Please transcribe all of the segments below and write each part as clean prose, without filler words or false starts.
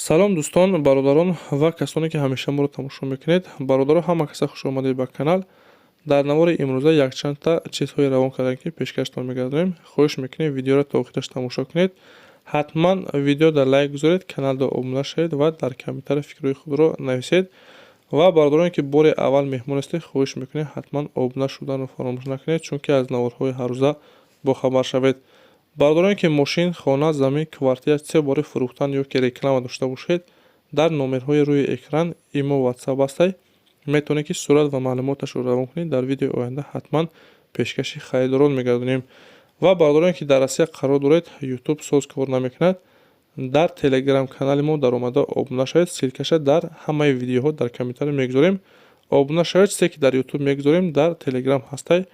Салом, дӯстон, бародарон ва касоне, ки ҳамеша моро тамошо мекунед. Бародаро, ҳама каса хуш омадед ба канал. Дар навори имрӯза якчандта чизҳое равон кардем, ки пешкаштон мегардонем. Хоҳиш мекунем, видеоро то охираш тамошо кунед. Ҳатман видео дар лайк гузоред, каналда обуна шавед ва дар комментария фикрҳои худро нависед. Ва бародароне, ки бори аввал меҳмон ҳастед, хоҳиш мекунем, ҳатман обуна шуданро фаромӯш накунед, чунки аз наворҳои ҳаррӯза бохабар шавед. Бародароне, ки мошин, хона, замин, квартира, чизе бораи фурӯхтан ё ки реклама дошта бошед, дар номерҳои рӯи экран имо, ватсап ҳастай, метавонед, ки сурат ва маълумоташро равон кунед. Дар видеои оянда ҳатман пешкаши харидорон мегардонем. Ва бародароне, ки дар Россия қарор доред, Ютуб соз кор намекунад, дар Телеграм канали мо даромада обуна шавед. Ссылка ша дар ҳамаи видеоҳо дар комментария мегузорем. Обуна шавед. Чизе ки дар Ютуб мегузорем, дар Телеграм ҳастай,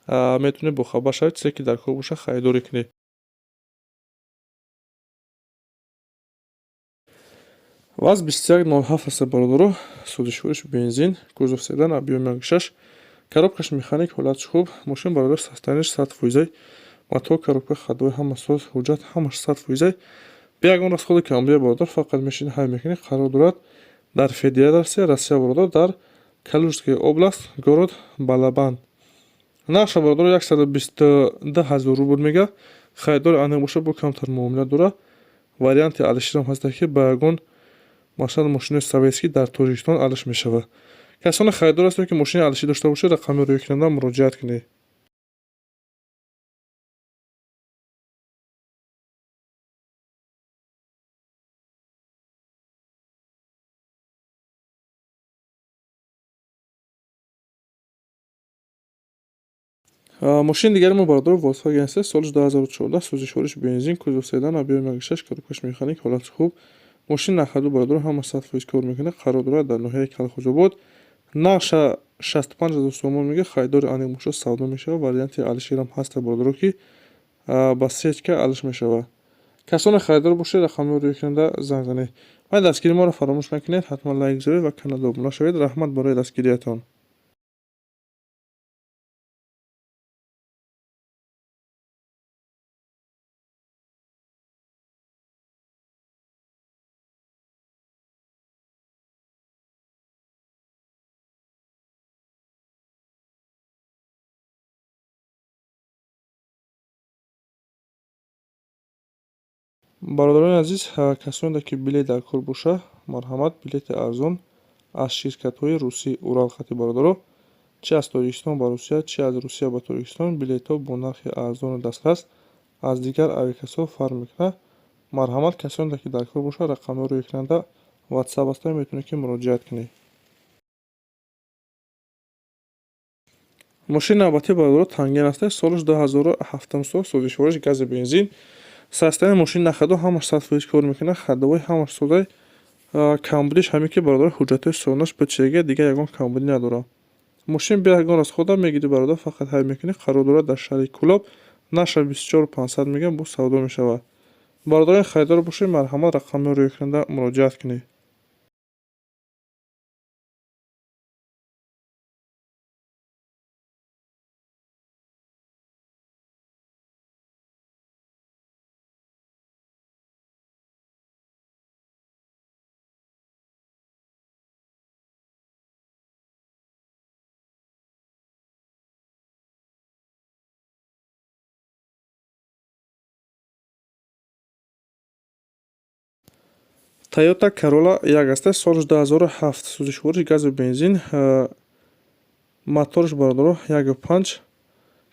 метавонед бохабар шавед, чизе ки дар кор бошад, харидорӣ кунед. ВАЗ 2107 аст, бародаро. Сӯзишвориш бензин, кузов седан, объём 1,6, коробка ш механик, ҳолатш хуб. Мошин, бародар, состояние ш 100%-ай. Мотор, коробка, ходовой ҳама соз, ҳуҷҷат ҳамаш 100%-ай. Бе ягон расход и камбудия, бародар, фақат мешини, ҳай мекунӣ. Қарор дорад дар Федератсия Россия, бародар, дар Калужская область, город Балабан. Нархша, бародар, 122 000 рубл мега. Харидори аниқ бошад, бо камтар муомила дорад. Варианти алиширам ҳаста, ки ба ягон, масалан, мошинои советский дар Тоҷикистон алиш мешавад. Касоне харидор ҳастед, ки мошини алишӣ дошта бошед, рақами рӯи муроҷиат кунед. Мошини дигари мо, бародаро, Volkswagen аст, солиш 2014, сӯзишвориш бензин, кузов седан, объём 1,6, коробка ш механик, ҳолати хуб. Мошин на ходу, бародаро, ҳама 100% кор мекунад. Қарор дорад дар ноҳияи Калхозобод. Нархша 65 000 сомон мега. Харидори аниқ бошад, савдо мешавад. Варианти алиширам ҳаста, бародаро, ки ба сечка алиш мешавад. Касоне харидор бошед, рақамҳои рӯи экранда занг занед ва дастгирии моро фаромӯш накунед. Ҳатман лайк гузоред ва каналда обуна шавед. Раҳмат барои дастгириятон. Бародарони азиз, касоне ки билет дар кор боша, марҳамат, билети арзон аз ширкатҳои русӣ Уралхати. Бародаро, чи аз Тоҷикистон ба Русия, чи аз Русия ба Тоҷикистон, билетҳо бо нархи арзону дастрас, аз дигар авиакассаҳо фарқ мекунад. Марҳамат, касоне ки дар кор бошад, рақамҳои рӯи экранда ватсап ҳастанд, метавонед, ки муроҷиат кунед. Мошини навбатӣ, бародаро, Танген аст, солаш 2007 сол, сӯзишвориш гази бензин. Состояние мошин на ходу, ҳамаш 100% кор мекунад, ходовой ҳамаш созай. Камбудиш ҳамин ки, бародар, ҳуҷҷатҳои сонаш бичега, дигар ягон камбудӣ надорад. Мошин бе ягон расход а мегирӣ, бародар, фақат ҳай мекунӣ. Қарор дорад дар шаҳри Кӯлоб. Нархша 24 500 мегӯям, боз савдо мешавад. Бародарони харидор бошед, марҳамат, рақамҳои рӯи экранда муроҷиат кунед. Тойота Corolla як аст, солаш 2007, сӯзишвориш газу бензин, моторш, бародаро, 1,5,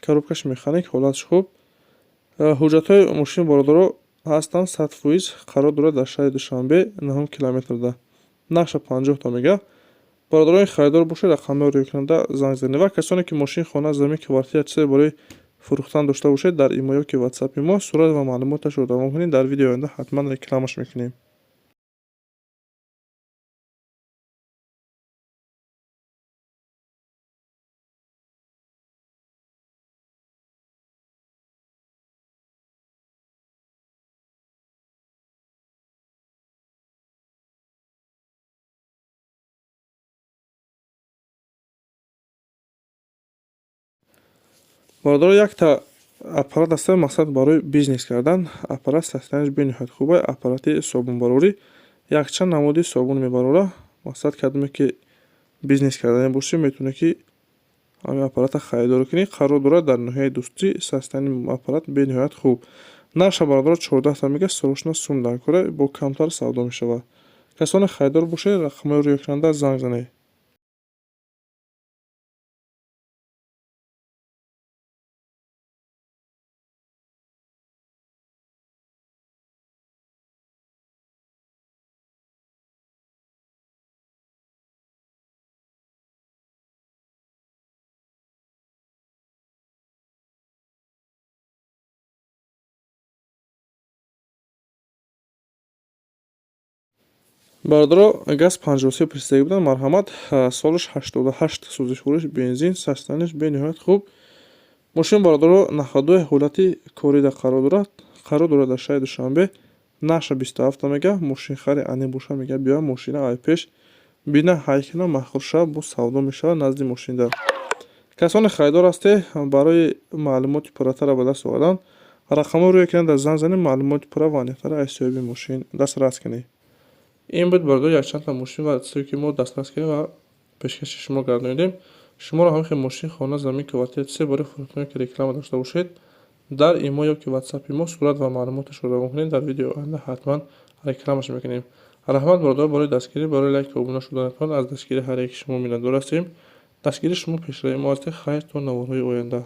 коробка ш механик, ҳолатш хуб. Ҳуҷҷатҳои мошин, бародаро, ҳастанд 100%. Қарор дорад дар шаҳри Душанбе, наҳум километрда. Нархша 50 та мега. Бародарони харидор бошед, рақамҳои рӯи экранда занг занед. Ва касоне ки мошин, хона, замин, квартира, чизе барои фурӯхтан дошта бошед, дар имо ё ки ватсапи мо сурат ва маълумоташро равон кунед. Дар видеои оянда ҳатман рекламаш мекунем. Бародаро, якта аппарат аста, мақсад барои бизнес кардан. Аппарат состояние ш бениҳоят хуб. Аппарати собунбарорӣ. Якчанд намуди собун мебарора. Мақсад кардаме, ки бизнес кардане бошӣ, метавонӣ, ки ҳамин аппарата харидорӣ кунӣ. Қарор дорад дар ноҳияи Дӯстӣ. Состояние аппарат бениҳоят хуб. Нархша, бародаро, 14та мега, срочно сум дар кора, бо камтар савдо мешавад. Касоне харидор бошед, рақамҳои рӯи экранда занг занед. Бародаро, газ 53 пурсидагӣ буданд, марҳамат. Солаш 88, сӯзишвориш бензин, состояние ш бениҳоят хуб. Мошин, бародаро, находной ҳолати корида қарор дорад. Қарор дорад дар шаҳри Душанбе. Нархша 27та мега. Мошинхари ане боша, мега, биёя, мошина ай пеш бина, ҳай кина, маъқул шава, боз савдо мешавад назди мошинда. Касоне харидор ҳастед, барои маълумоти пурратарро ба даст овардан рақамҳои рӯи экран занг занед, маълумоти пурра ва аниқтарро аз соҳиби мошин дастрас кунед. Ин буд, бародаро, якчандта мошин ва чизе, ки мо дастрас кардем ва пешкаши шумо гардонидем. Шуморо ҳамин хел мошин, хона, замин, квартира, чизе барои фурӯхтане, ки реклама дошта бошед, дар имо ё ки ватсапи мо сурат ва маълумоташро равон кунед, дар видеои оянда ҳатман рекламаш мекунем. Раҳмат, бародаро, барои дастгирӣ, барои лайку обуна шуданатон. Аз дастгирии ҳар яки шумо миннатдор ҳастем. Дастгирии шумо пешравии мо аст. Хайр, то наворҳои оянда.